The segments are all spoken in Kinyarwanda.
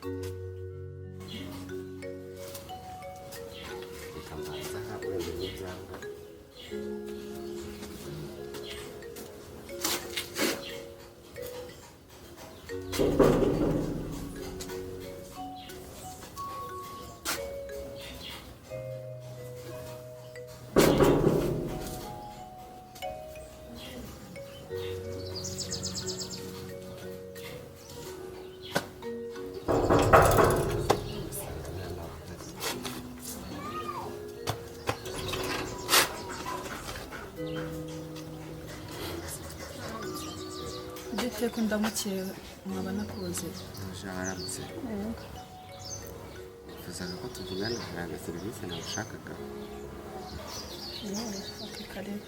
Reka mbanza aha wenda n'ibyanga. Ibyo uteka undamukiye nkaba nakuze. Mabuja, waramutse. Nifuzaga ko tuvugana, hari agaserivisi nagushakaga. Okay, karibu.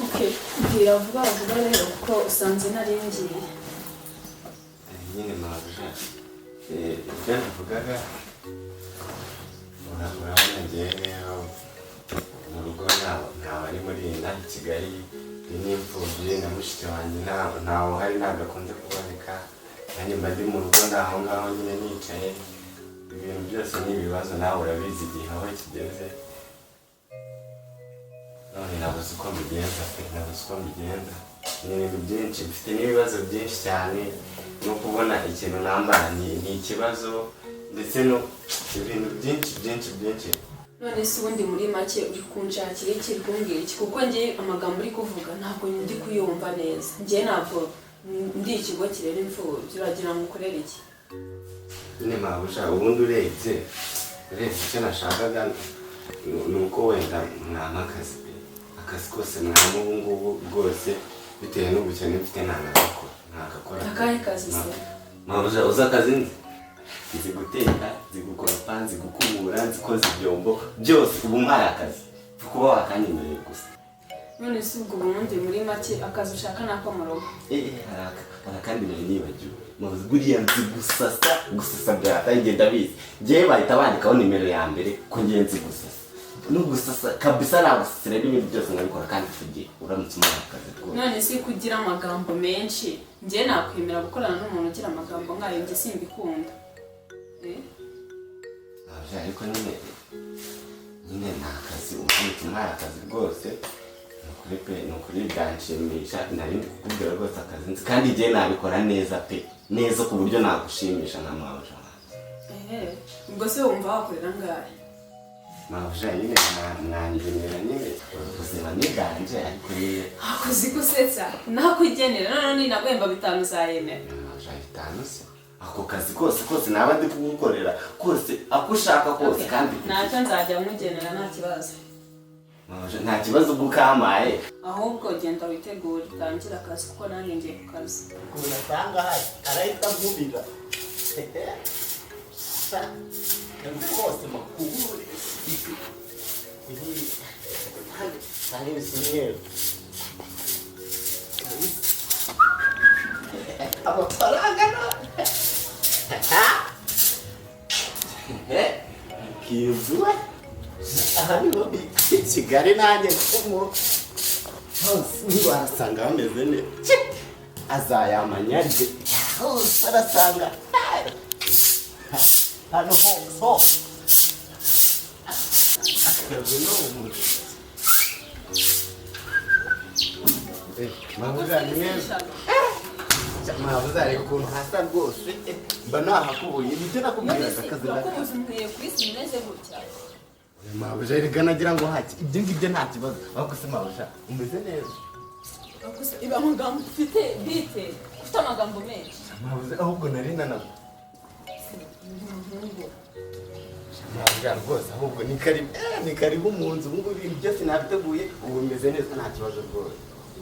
Okay, mbwira vuba vuba rero kuko usanze nari ngiye. Nyine mabuja, ibyo navugaga, urabona ngewe rero mu rugo ntawe ari muri inaha i Kigali, ndi n'imfubyi na mushiki wanjye ntawe uhari, ntabwo akunze kuboneka, nanjye mba ndi mu rugo ndi aho ngaho nyine nicaye, ibintu byose ni ibibazo, nawe urabizi igihe aho kigeze. None nabuze uko mbigenza pe, nabuze uko mbigenza, ni ibintu byinshi, mfite n'ibibazo byinshi cyane, no kubona ikintu nambara ni ikibazo, ndetse no ibintu byinshi byinshi byinshi. None se ubundi muri make uri kunshakira iki, uri kumbwira iki? Kuko njye amagambo uri kuvuga ntabwo ndi kuyumva neza. Njye ntabwo ndi ikigo kirera imfubyi, uragira ngo ukorere iki? Nyine mabuja, ubundi urebye icyo nashakaga ni uko wenda mwampa akazi pe, akazi kose mwampa ubu ngubu rwose, bitewe n'ubukene mfite ntanagakora, ntagakora. Akahe kazi se? Mabuja, uzi akazi nzi? Nzi guteka, nzi gukoropa, nzi gukubura, nzi koza ibyombo, byose ubu mpaye akazi. Upfa kuba wakanyemereye gusa. None se ubwo ubundi muri make akazi ushaka ni ako mu rugo? Hari akandi nari nibagiwe. Mabuja, buriya nzi gusasa, gusasa byataye njye ndabizi. Njyewe bahita bandikaho nimero ya mbere ko njye nzi gusasa. No gusasa kabisa, nagusasira n'ibindi byose nkabikora kandi ku gihe, uramutse umpaye akazi rwose. None se ko ugira amagambo menshi, njye nakwemera gukorana n'umuntu ugira amagambo nk'ayo? Njye simbikunda. Mabuja, ariko nyine ni akazi, uramutse umpaye akazi rwose, ni ukuri pe, ni ukuri byanshimisha, nari ndi kukubwira rwose akazi nzi, kandi njye nabikora neza pe, neza ku buryo nagushimisha nka mabuja wanjye. Ehe, ubwo se wumva wakorera angahe? Mabuja, nyine mwangenera nyine, ubuzima ni bwanje, ariko nyine Akoze ko usetsa, nakugenera none ninaguhemba 5 uzayemera? Mabuja, 5 se? Ako kazi kose kose naba ndi kugukorera kose, ako ushaka kose kandi ku gihe. Ntacyo nzajya nkugenera, nta kibazo. Mabuja, nta kibazo ubwo ukamaye. Ahubwo genda witegure utangire akazi kuko nanjye ngiye ku kazi. Ukuntu asanga ahari arahita ankubira. Rwose makubure hari umweru amafaranga no kizuwe aha niho i Kigali nanjye ndimo hose ntiwasanga hameze neza, azayamanya rye hose arasanga hano hose akazi ni umuco. Mabuja ni meza, mabuja areba ukuntu hasa rwose, mba nahakubuye nibyo nakubwiraga akazi. Urakubuza unkwiye ku isi imeze gutya. Mabuja, erega nagira ngo hake ibyo ngibyo nta kibazo, ahubwo se mabuja umeze neza? Iba amagambo ufite bite, ufite amagambo menshi. Mabuja, ahubwo nari nanagu mabuja rwose, ahubwo ni karibu, ni karibu mu nzu ubu ngubu ibintu byose nabiteguye, ubu bimeze neza nta kibazo rwose.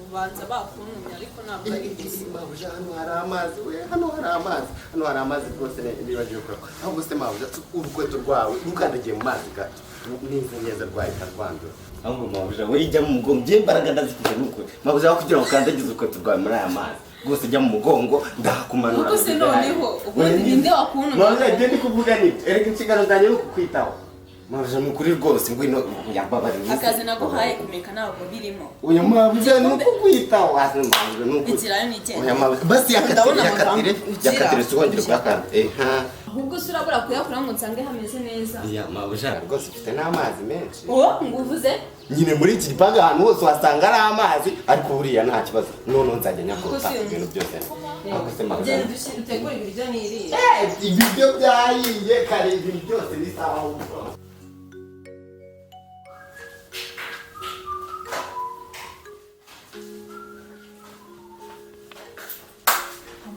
Ubanza bakuntumye ariko ntabwo ari byiza. Mabuja, hano hari amazi we, hano hari amazi, hano hari amazi rwose nibagiwe kurakora. Ahubwo se mabuja, urukweto rwawe rukandagiye mu mazi gato Neza neza rwahita rwandura. Ahubwo mabuja we ijya mu mugongo, njye imbaraga ndazifite n'ukuri. Mabuja aho kugira ngo ukandagize urukweto rwawe muri aya mazi rwose jya mu mugongo ndahakumanura. Kuko se noneho ubundi ninde wakuntu? Mabuja ibyo ndi kuvuga ni erega inshingano zanjye ni ukukwitaho. Mabuja ni ukuri rwose ngwino yambabarira. Akazi naguhaye kumeka ntabwo birimo. Uyu mabuja ni ukukwitaho hasi mabuja ni ukuri. Ikirayo ni icyenda. Oya mabuja basi yakatire yakatire yakatire songere kuyakanda. Ahubwo se urabura kuyakura ngo nsange hameze neza. Ya mabuja rwose ufite n'amazi menshi. Uwo nguvuze? Nyine muri iki gipangu ahantu hose wasanga ari amazi ariko buriya nta kibazo. None nzajya nyakota ibintu byose. Ahubwo se mabuja genda utegure ibiryo niriye. Ibiryo byahiye kare ibintu byose ni sawa ahubwo.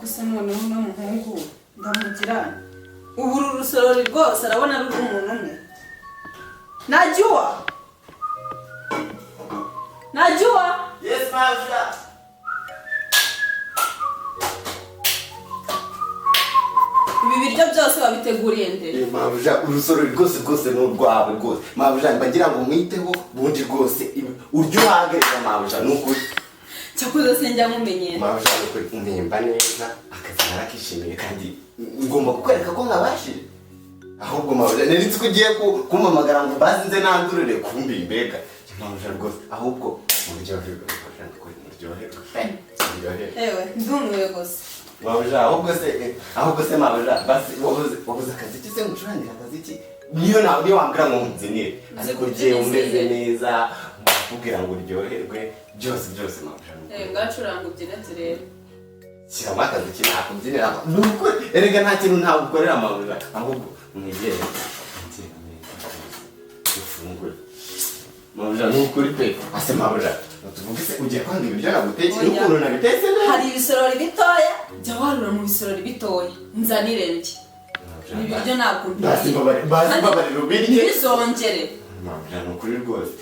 Gusa noneho uno muhungu ndamugira ubu uru rusorori rwose arabona ari urw'umuntu umwe. Najua! Najua! Yes, mabuja. Ibi biryo byose babiteguriye nde? Mabuja urusorori rwose rwose ni urwawe rwose. Mabuja mbagira ngo mwiteho bundi rwose uryo uhagerera mabuja ni ukuri. Cyakoze sinjya mumenyera. Mabuja ni ukuri umpemba neza akazi narakishimiye kandi ngomba kukwereka ko nkabashije. Ahubwo mabuja nari nzi ko ugiye kumpamagara ngo bazi nze nandurire kumbi mbega. Mabuja rwose ahubwo muryoherwe muryoherwe muryoherwe. Ewe ndumiwe gusa. Mabuja ahubwo se mabuja basi wabuze akazi ki se ngucurangira akazi ki? Niyo nawe niyo wambwira ngo mbyinire ariko ugiye umeze neza mbakubwira ngo uryoherwe byose byose mabuja. Ngacuranga ubyine turebe. Shyiramo akazi ki nakubyinira ni ukuri erega nta kintu ntagukorera mabuja ahubwo mwegere ufungure. Mabuja ni ukuri pe ase mabuja tuvuge se ugiye kwanga ibiryo nagutekeye n'ukuntu nabitetse neza. Hari ibisorori bitoya jya warura mu bisorori bitoya nzanire ndye. Ibi biryo ntabwo mbizi. Basi mbabarira ubirye ntibizongere. Mabuja ni ukuri rwose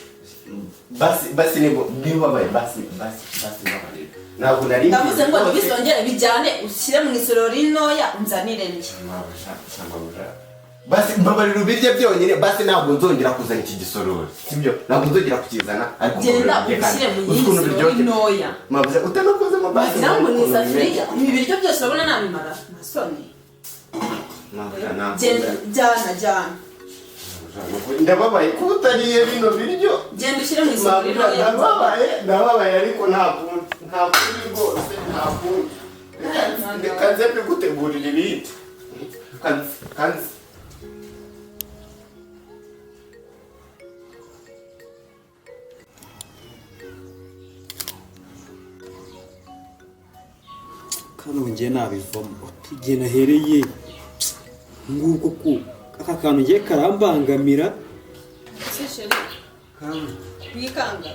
basi basi niba basi basi basi mbabarira ntabwo nari ndavuze ngo ntibizongere bijyane ushyire mu isorori ntoya unzanire ndye. Mabuja mabuja basi mbabarira ubirye byonyine basi ntabwo nzongera kuzana iki gisorori sibyo ntabwo nzongera kukizana ariko genda ubishyire mu yindi sorori ntoya. Mabuja utanakozemo basi wagira ngo ni isafuriya ibi biryo byose urabona nabimara masoni. Mabuja ntabwo genda jyana jyana. Ndababaye kuba utariye bino biryo. Genda ushyire mu isorori ntoya. Ndababaye ndababaye ariko nta kundi nta kundi rwose nta kundi. Reka nze mbigutegurire ibindi. Kanze kano ngiye nabivamo igihe nahereye nguko ku aka kantu ngiye karambangamira. Se chérie wikanga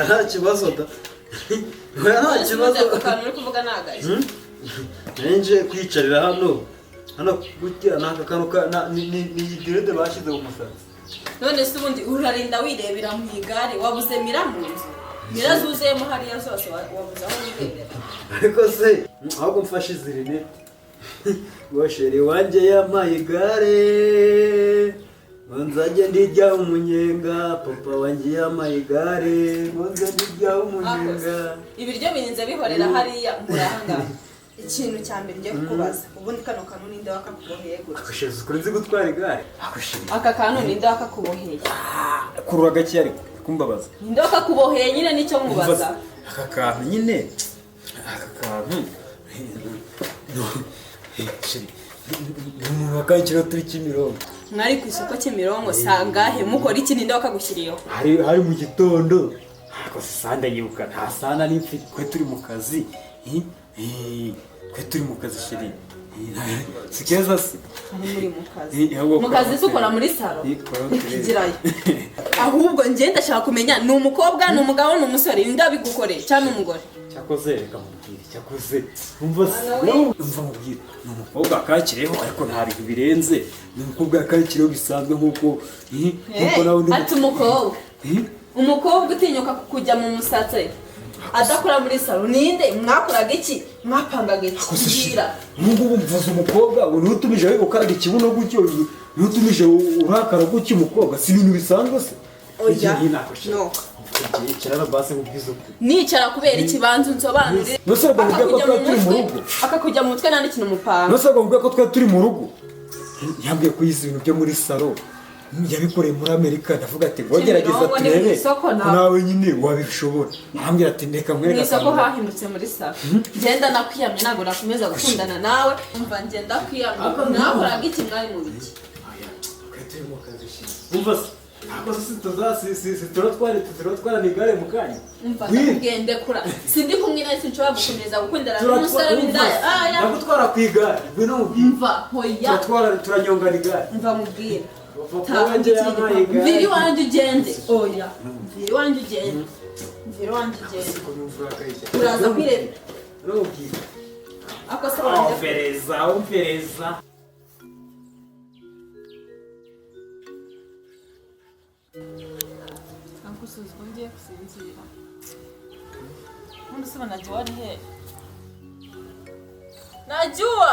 nta kibazo da nta kibazo. Ako kantu uri kuvuga ni agashya. Nje kwicarira hano hano gutya n'aka kantu ni idirede bashyize mu musatsi. None se ubundi urarinda wirebera mu igare wabuze mira mu nzu mira zuzuyemo hariya zose wabuze aho wirebera. Ariko se ahubwo mfashe izi rinete ngo chérie wanjye yampaye igare ngo nzajye ndirya umunyenga papa wanjye yampaye igare ngo nze ndirya umunyenga. Ibiryo birinze bihorera hariya murahangaha. Ikintu cya mbere ngiye kukubaza ubundi kano kantu ninde wakakuboheye gutya? Akushize kuri nzi gutwara igare. Aka kantu ninde wakakuboheye? Kurura gake ariko kumbabaza. Ninde wakakuboheye nyine nicyo nkubaza. Aka kantu nyine aka kantu chérie ni wakakiro turi Kimironko. Mwari ku isoko Kimironko sangahe mukora iki ninde wakagushyiriyeho? Hari mu gitondo ariko sanda yibuka nta sana n'imfite kwe turi mu kazi. Kwe turi mu kazi chérie. Sikeza se ari muri mu kazi. Mu kazi se ukora muri salo ikigirayo. Ahubwo ngiye ndashaka kumenya ni umukobwa ni umugabo ni umusore ninde wabigukoreye cyangwa umugore? Cyakoze reka mubwire cyakoze umva mubwire ni umukobwa akakireho ariko nta bintu birenze ni umukobwa akakireho bisanzwe nkuko nkuko nawe ati umukobwa umukobwa utinyuka kujya mu musatsi Adakora muri salo ninde mwakoraga iki mwapangaga iki mbwira Ubu mvuze umukobwa ubu ntutumije ukaraga ikibuno gutyo ntutumije urakara gutyo umukobwa si ibintu bisanzwe se Oya, no. Kirara basi nkubwize ukuri Nicara kubera ikibanza unsobanurire. Nose ubwo mubwira ko twari turi mu rugo. Akakujya mu mutwe nta n'ikintu mupanga. Nose ubwo mubwira ko twari turi mu rugo. Yambwiye ko yize ibintu byo muri salo yabikoreye muri Amerika ndavuga ati ngo gerageza turebe nawe nyine wabishobora. Arambwira ati ndeka nkwereke mu isoko hahindutse muri salo. Ngenda nakwiyamye ntabwo nakomeza gukundana nawe. Umva ngenda kwiyamye nakoraga iki mwari mu biki? Umva se ntabwo turatwara igare mu kanya. Umva ndakugende kura sindi kumwe nawe sinshobora gukomeza gukundana n'umusore w'indaya. Ndagutwara ku igare ngwino mubwire. Umva hoya turanyongana igare. Umva mubwire mvira iwanjye ugende. Oya mvira iwanjye ugende. Mvira iwanjye ugende. Uraza kwireba. Ako se wanjye. Umvereza umvereza. Ankusuzwa ngiye gusinzira. Ubundi se Najua ari he? Najua!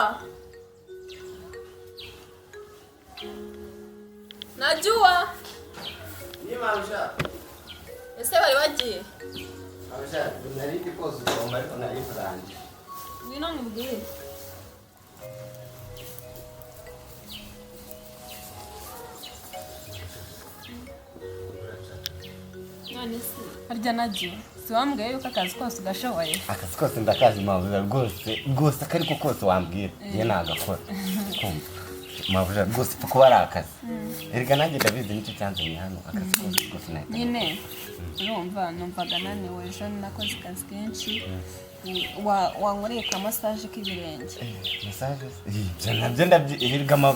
Najua! Ni mabuja. Ese bari bagiye? Mabuja, nari ndi koza utwombo ariko nari murangije. Ngwino nkubwire. None se harya Najua si wambwiye yuko akazi kose ugashoboye? Akazi kose ndakazi mabuja rwose rwose akariko kose wambwira njye nagakora. Kumva mabuja rwose pfa kuba ari akazi. Erega nanjye ndabizi nicyo cyanzanye hano akazi kose rwose nahita. Nyine urumva numvaga naniwe ejo nakoze akazi kenshi wankoreye ka massage k'ibirenge. Massage? Ibyo nabyo ndabyirirwa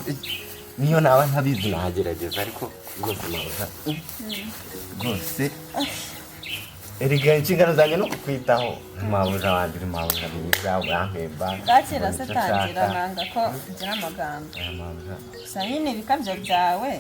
niyo naba ntabizi nagerageza ariko rwose mabuja rwose erega inshingano zanjye no kukwitaho mabuja wanjye uri mabuja mwiza urampemba. Bwakira se tangira nanga ko ugira amagambo. Gusa nyine ibikabyo byawe.